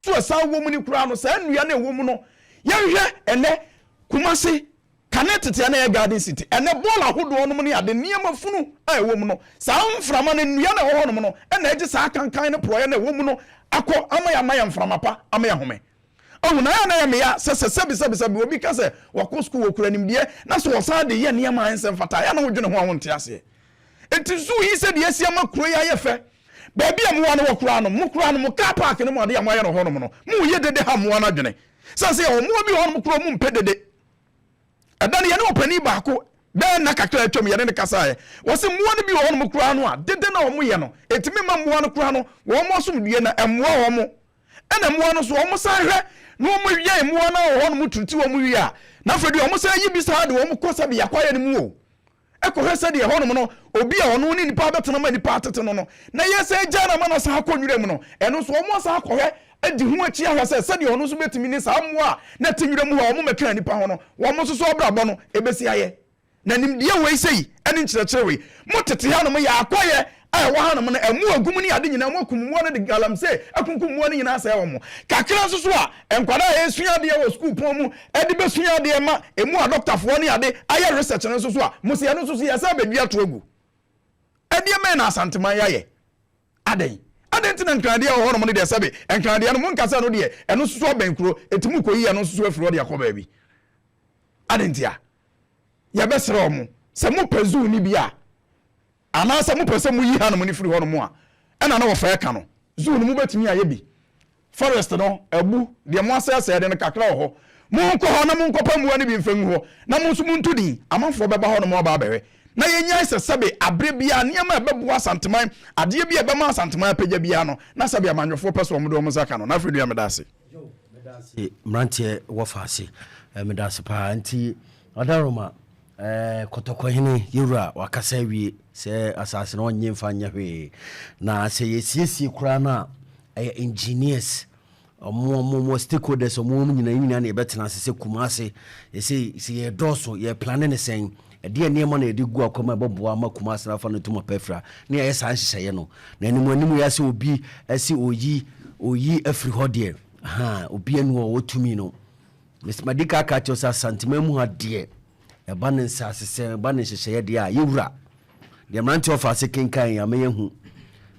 So ɛsan wɔ mu no koraa no, saa nnua no a ɛwɔ mu no, yɛnhwɛ ɛnɛ Kumasi, kane tete a na ɛyɛ Garden City, ɛnɛ bɔɔl ahodoɔ nom ne ade, nneɛma funu a ɛwɔ mu no, saa mframa no, nnua no a ɛwɔ hɔnom no, ɛna ɛgye saa kankan ne porɔeɛ no a ɛwɔ mu no akɔ ama yɛ ama yɛ mframa pa, ama yɛ home. Ɔhu na ayɛ na ɛyɛ meya sɛ sɛ sɛbi sɛbi sɛbi obi ka sɛ wakɔ sukuu wɔkura nimdeɛ na sɛ ɔsan de yɛ nneɛma a ɛnsɛ mfata a, ɛyɛ na wodwene ho a wonte aseɛ. Enti zoo yi sɛdeɛ asi ama kuro yi ayɛ fɛ, baabi a mmoa no wɔ koraa no, mo koraa no, mo car park no mu adeɛ a moayɛ no hɔnom no, moreyɛ dede ha mmoa no adwene. Sane sɛ yɛwɔ mmoa bi wɔ hɔnom koraa a wɔmpɛ dede. Ɛda no yɛne ɔpanin baako, bɛyɛ nna kakra a atwam, yɛne no kasaeɛ. Ɔse mmoa no bi wɔ hɔnom koraa no a, dede no a wɔyɛ no, ɛtumi ma mmoa no koraa no, wɔn asomdwoeɛ no, ɛmmoa wɔn. Ɛna mmoa no nso, wɔsan hwɛ na wɔyɛn mmoa no a wɔ hɔnom turuti wɔn wie a, na afei deɛ wɔsan yi bi saa de wɔn kɔ sɛbe akwaeɛ no mu o. Kɔhwɛ sɛdeɛ ɛhɔnom no, obi a ɔno ne nnipa abɛtena ma nnipa atete no no, na yɛsan agyae no ama no asan akɔ nwura mu no, ɛno nso wɔasan akɔhwɛ adi ho akyi ahwɛ sɛ sɛdeɛ ɔno nso bɛtumi ne saa mmoa a na ɛte nwura mu hɔ a wɔmmɛkaa nnipa ho no, wɔn nso so abrabɔ no ɛbɛsi ayɛ. Na nimdeɛ wei sei ne nkyerɛkyerɛ wei, mo tete hanom yɛ akɔyɛ a ɛwɔ hanom no, mmoa agu mu ne ade nyinaa, moakum mmoa no de galamsey akunkum mmoa no nyinaa asɛe wɔn. Kakra nso so a, nkwadaa a ɛresua adeɛ wɔ sukuupɔn mu de bɛsua adeɛ ma ɛmu adɔktafoɔ ne ade ayɛ research no nso so a, mo se ɛno nso so yɛsan bɛdua to agu. Ɛdeɛ bɛn na Asanteman yɛayɛ? Adɛn? Adɛn nti na nkradeɛ a ɛwɔ hɔnom no deɛ sɛbe nkradeɛ no monka sɛ ɛno deɛ ɛno nso so abɛn kuro, enti mokɔyi ɛno nso so afiri hɔ de akɔ baabi? Adɛn ntia? Yɛbɛsrɛ wɔn sɛ mopɛ zoo no bi a, Anaasɛ mopɛ sɛ moyi hanom no firi hɔnom a, ɛna na wɔfɛɛ ka no. Zoo no mobɛtumi ayɛ bi. Forest no, abu, deɛ moasɛesɛe de no kakra wɔ hɔ. Monkɔ hɔ na monkɔpa mmoa no bi mfa ngu hɔ, na mo nso monto din. Amanfoɔ bɛba hɔnom aba abɛhwɛ. Na yɛnnyae sɛ sɛbe aberɛ biara nneɛma a ɛbɛboa Asanteman, adeɛ bi a ɛbɛma Asanteman apagya biara no, na sɛbe amanyɔfoɔ pɛ sɛ wɔde wɔn nsa ka no. Na afei nua meda ase. Yo, meda ase mmeranteɛ wɔ faase. Meda ase paa. Nti Ɔdaroma, Ɛɛ Kɔtɔkɔhene, yɛwura wakasa awie sɛ asase no ɔnnye mfa nyɛ hwee. Na sɛ yɛsiesie koraa no a, ɛyɛ engineers, ɔmo ɔmo ɔmo stakeholders ɔmo ɔmo nyinaa nyinaa na yɛbɛtena ase sɛ Kumase yɛsɛ sɛ yɛdɔɔso yɛplane ne sɛn, ɛdeɛ nneɛma na yɛde gu akwan mu a ɛbɛboa ama Kumase no afa no ntoma pa afira na yɛayɛ saa nhyehyɛeɛ no. Na anim anim yɛ sɛ obi ɛse oyi oyi afiri hɔ deɛ, ahaa, obi ani hɔ a ɔwɔ tumi no. Mese madi ka aka akyerɛ wo sɛ Asanteman mu ha deɛ, ɛba ne nsasesɛm, ɛba ne nhyehyɛeɛ deɛ a, yɛwura. Deɛ mmeranteɛ ɔfa ase kenkan yi, ama yɛahu.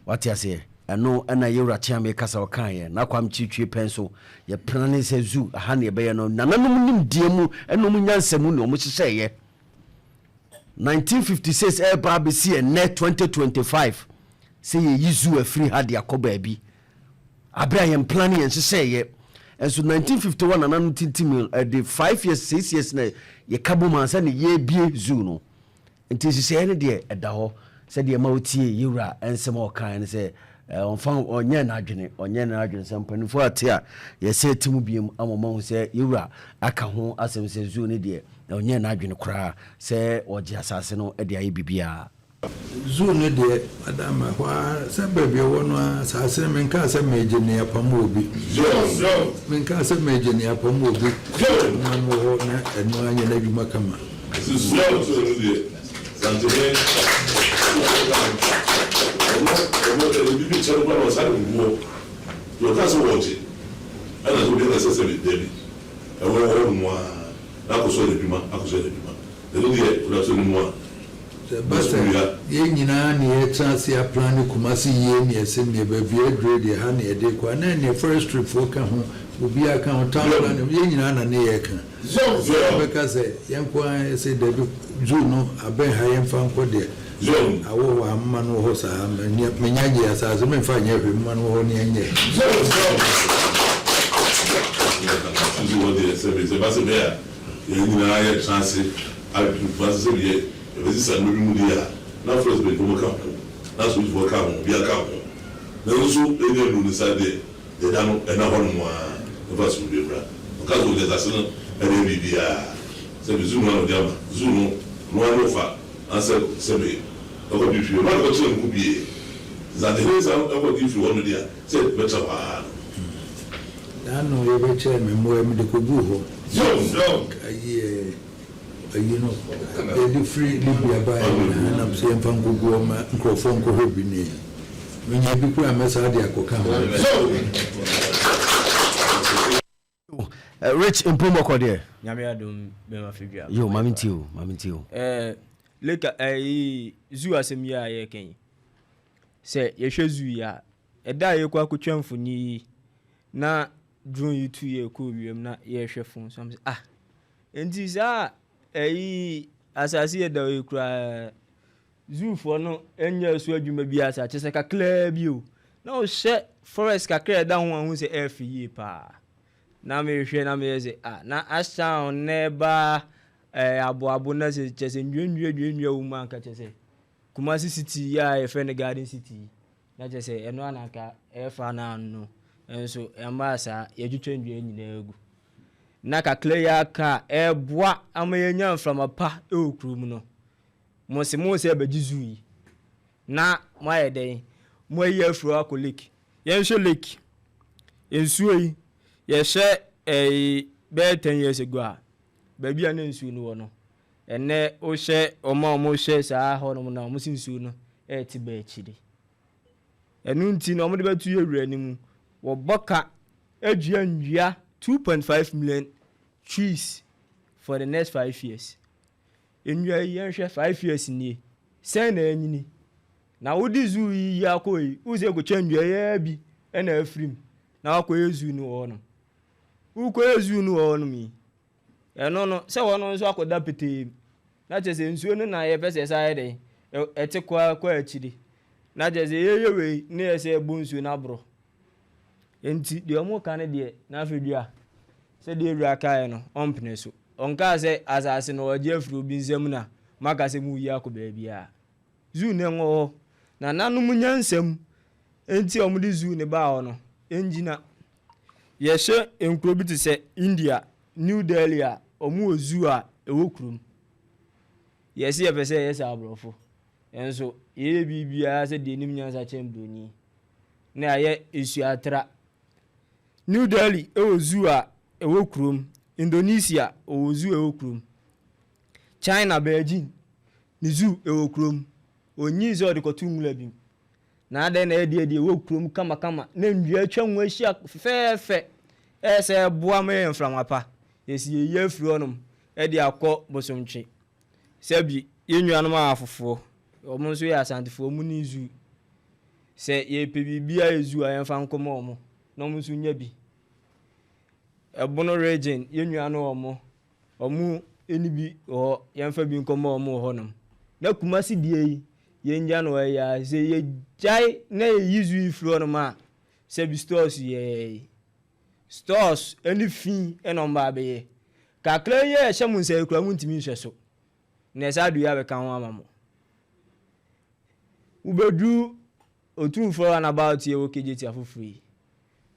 Wate aseɛ? Ɛno ɛna yɛwura Kyeame kasa ɔkaeɛ. Na Kwame Kyirikyie pɛn so, yɛplane sɛ zoo, aha ne yɛbɛyɛ no. Nananom nimdeɛ mu, ɛne wɔn nyansa mu na wɔhyehyɛeɛ. 1956 ɛreba abɛsi ɛnnɛ 2025 sɛ yɛyi zoo afiri ha de akɔ baabi. Abere a yɛn plan yɛn nhyehyɛeɛ nso 1951 nananom tintim ɛde 5 years 6 years na yɛka bom ansa na yɛbie zoo no. Nti nhyehyɛeɛ no deɛ ɛda hɔ sɛdeɛ ɛma wotie yɛwura nsɛm a ɔkaeɛ no sɛ ɔmfa ɔnyɛ n'adwene ɔnyɛ n'adwene sɛ mpanimfoɔ ate a yɛsɛ ti mu biem ama ɔma hu sɛ yɛwura aka ho asɛm sɛ zoo no deɛ ɔnyɛ n'adwene koraa sɛ ɔgye asase no de ayɛ biribiara. Zoo no deɛ, madam, ɛhɔ ara, sɛ baabi ɛwɔ no ara, asaase no, menkaa sɛ meregye ne apam wɔ bi. Menkaa sɛ meregye ne apam wɔ bi. Adwuma no wɔ hɔ na ɛno ara nyɛ n'adwuma kama. Ɔno ɔno ɛyɛ bibi kyɛ no koraa na ɔsan de gugu hɔ. Deɛ ɔkaa sɛ wɔregye ɛna sɛ obi aka sɛ sɛbi dabi ɛwɔ hɔ nom ara na akɔ so ayɛ n'adwuma akɔ so ayɛ n'adwuma. Ɛno deɛ ɔda so no mu a Sɛ ɛba sɛ yɛn nyinaa na yɛtena ase aplane Kumasi yie ne ɛse neɛ baabi aduro deɛ ha na yɛde rekɔ a na ɛneɛ forestry foɔ ka ho, obiara ka ho, town planning, yɛn nyinaa na ne yɛreka. Wobɛka sɛ yɛn nko ara yɛse dabi zoo no abɛn ha yɛmfa nkɔ deɛ awɔ hɔ a mma no wɔ hɔ saa, menya gyee asaase memfa nyɛ hwee mma no wɔ hɔ ne yɛnyɛ. Zoo hɔ deɛ sɛbe sɛ ɛba sɛ bɛyɛ a yɛn nyinaa yɛtena ase adwene Kumasi sɛbe yɛ Yɛbɛsesa nneɛma bi mu deɛ a, na forest mpanyinfoɔ ka ho, na asogyafoɔ ka ho, obiara ka ho. Nanso ɛnnya nnuru no saa deɛ, deɛ ɛda no, ɛnna hɔnom ara, ɛmfa asomdwoeɛ mmra. Ɔka sɛ ɔde asase no ɛnyɛ biribiara, sɛbe zoo no ara na ɔde ama, zoo no, ɔno ara ne ɔfa, anaasɛ sɛbe ɛkɔgye firi hɔ, ɔno ara na ɛkɔkyerɛ no ko bie. Sɛ Asantehene san kɔgye firi hɔ no deɛ a, sɛ ɛbɛtra hɔ ara no. Daano yɛbɛkyɛɛ me mmoa yi mede kɔguu hɔ. Ayi ɛɛ. Ayi no yɛde firi Libya baeɛ nyinaa nam sɛ yɛmfa nkɔgu hɔ ma nkurɔfoɔ nkɔhwɛ bi nie. Menya bi koraa a mɛsan de akɔka ho. Rich mpom bɔkɔ deɛ. Nyame adom bɛma fidua. Yo maame ntie o maame ntie o. Eh, leka eh, zoo asɛm yi a yɛreka yi. Sɛ yɛhwɛ zoo yi a, ɛda a yɛkɔ akɔtwa mfoni yi na drone yi tu yɛ kɔɔ wiem na yɛrehwɛ phone so am sɛ ah Enti saa ɛyi asase yɛ da yi koraa zoofoɔ no nyɛ so adwuma bi asa kyɛ sɛ kakraa bi o na wohyɛ forest kakra ɛda ho ahu sɛ ɛyɛ fɛ yie paa na mehwɛ na meyɛ sɛ ah na asan na ɛba ɛɛ aboabo na sɛ kyɛ sɛ nnua nnua nnua nnua wɔ mu anka kyɛ sɛ Kumasi city yi a yɛfrɛ no garden city yi Na kyerɛ sɛ ɛno ara na anka ɛrefa no ano nso ɛmmaa saa, yɛatwitwa nnua nyinaa agu. Na kakra yi aka a ɛreboa ama yɛanya mframa pa wɔ kurom no, mo se mo sɛ bɛgye zoo yi na moayɛ dɛn? Moayi afiri hɔ akɔ lake. Yɛnhwɛ lake, nsuo yi, yɛhwɛ ɛyi bɛyɛ ten years ago a, baabi a na nsuo no wɔ no, ɛnnɛ wohwɛ wɔn a wɔhwɛ saa hɔnom no a, wɔn se nsuo no rete ba akyiri. Ɛno nti na wɔde bɛto yɛn wura no mu. Wɔbɔ ka dua nnua 2.5 million trees for the next 5 years. Nnua yi yɛnhwɛ 5 years nie, sɛn na anyini? Na wode zoo yi yi akɔ yi, wohu sɛ ɛkɔtwa nnua yi ara bi na afiri mu na wakɔyɛ zoo no wɔ hɔnom. Wokɔyɛ zoo no wɔ hɔnom yi, ɛno no sɛ wɔn nso akɔda petee mu. Na kyerɛ sɛ nsuo no na yɛpɛ sɛ ɛsan yɛ dɛn? Ɛte kɔ kɔ akyiri. Na kyerɛ sɛ yɛyɛ wei ne yɛ sɛ ɛbɔ nsuo no aborɔ. Nti deɛ wɔka no deɛ, na afei dua, sɛdeɛ awura kaeɛ no, ɔmpene so. Ɔnkaa sɛ asase no ɔregye afiri obi nsam na moaka sɛ moreyi akɔ baabiara. Zoo no ɛwɔ hɔ. Nananom nyansa mu nti a wɔde zoo no baa hɔ no, ɛngyina. Yɛhwɛ nkuro bi te sɛ India, New Delhi a, wɔwɔ zoo a ɛwɔ kurom. Yɛse yɛpɛ sɛ yɛyɛ sɛ aborɔfo, nso yɛyɛ biribiara sɛ deɛ nim nyansa kyɛn buroni. Na yɛayɛ nsuatra. New Delhi wɔ zoo a ɛwɔ kurom. Indonesia wɔwɔ zoo a ɛwɔ kurom. China, Beijing, ne zoo ɛwɔ kurom. Ɔnyii sɛ ɔde kɔto nwura bi mu. Na adɛn na ɛdeɛ deɛ ɛwɔ kurom kamakama na nnua atwa ho ahyia fɛfɛɛfɛ ɛyɛ sɛ ɛboa ma yɛn mframa pa. Yɛsi yɛyi afiri hɔnom de akɔ Bosomtwe. Sɛbi yɛn nuanom afoforɔ, wɔn nso yɛ Asantefoɔ, wɔn nni zoo. Sɛ yɛpɛ biribi ayɛ zoo a yɛmfa nkɔma wɔn na wɔn nso nya bi. Ɛbono region, yɛn nuanom wɔn, wɔn nni bi wɔ hɔ, yɛmfa bi nkɔma wɔn wɔ hɔnom. Na Kumasi deɛ yi, yɛngya no hɔ yi ara. Sɛ yɛgyae na yɛyi zoo yi firi hɔnom a, sɛbi stores yɛɛ stores ne fi na wɔn ba abɛyɛ. Kakra yi a ɛhyɛ mo nsa yi koraa montumi nhwɛ so. Na ɛsaa dua yi abɛka ho ama mo. Wobɛduru Otumfoɔ runabout yi a ɛwɔ KJT afoforɔ yi,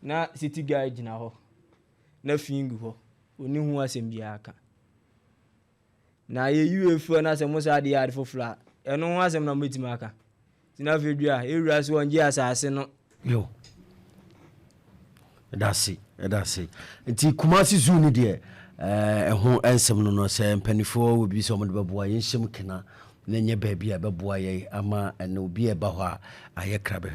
na city guy gyina hɔ, na fi gu hɔ, ɔnni ho asɛm biara ka. Na yɛyi wei firi hɔ na sɛ mo saa de yɛ ade foforɔ a, ɛno ho asɛm na mobɛtumi aka. Nti na afei dua, yɛwura sɛ wɔngye asase no. Yo. Ɛda ase, ɛda ase. Nti Kumasi Zoo no deɛ, ɛho nsɛm no no, sɛ mpanifoɔ wɔ biribi sɛ wɔde bɛboa, yɛnhyɛ mu kena. na ɛnyɛ baabi a ɛbɛboa yɛn ama ɛnɛ obi a ɛba hɔ a ayɛ kra bɛhwɛ.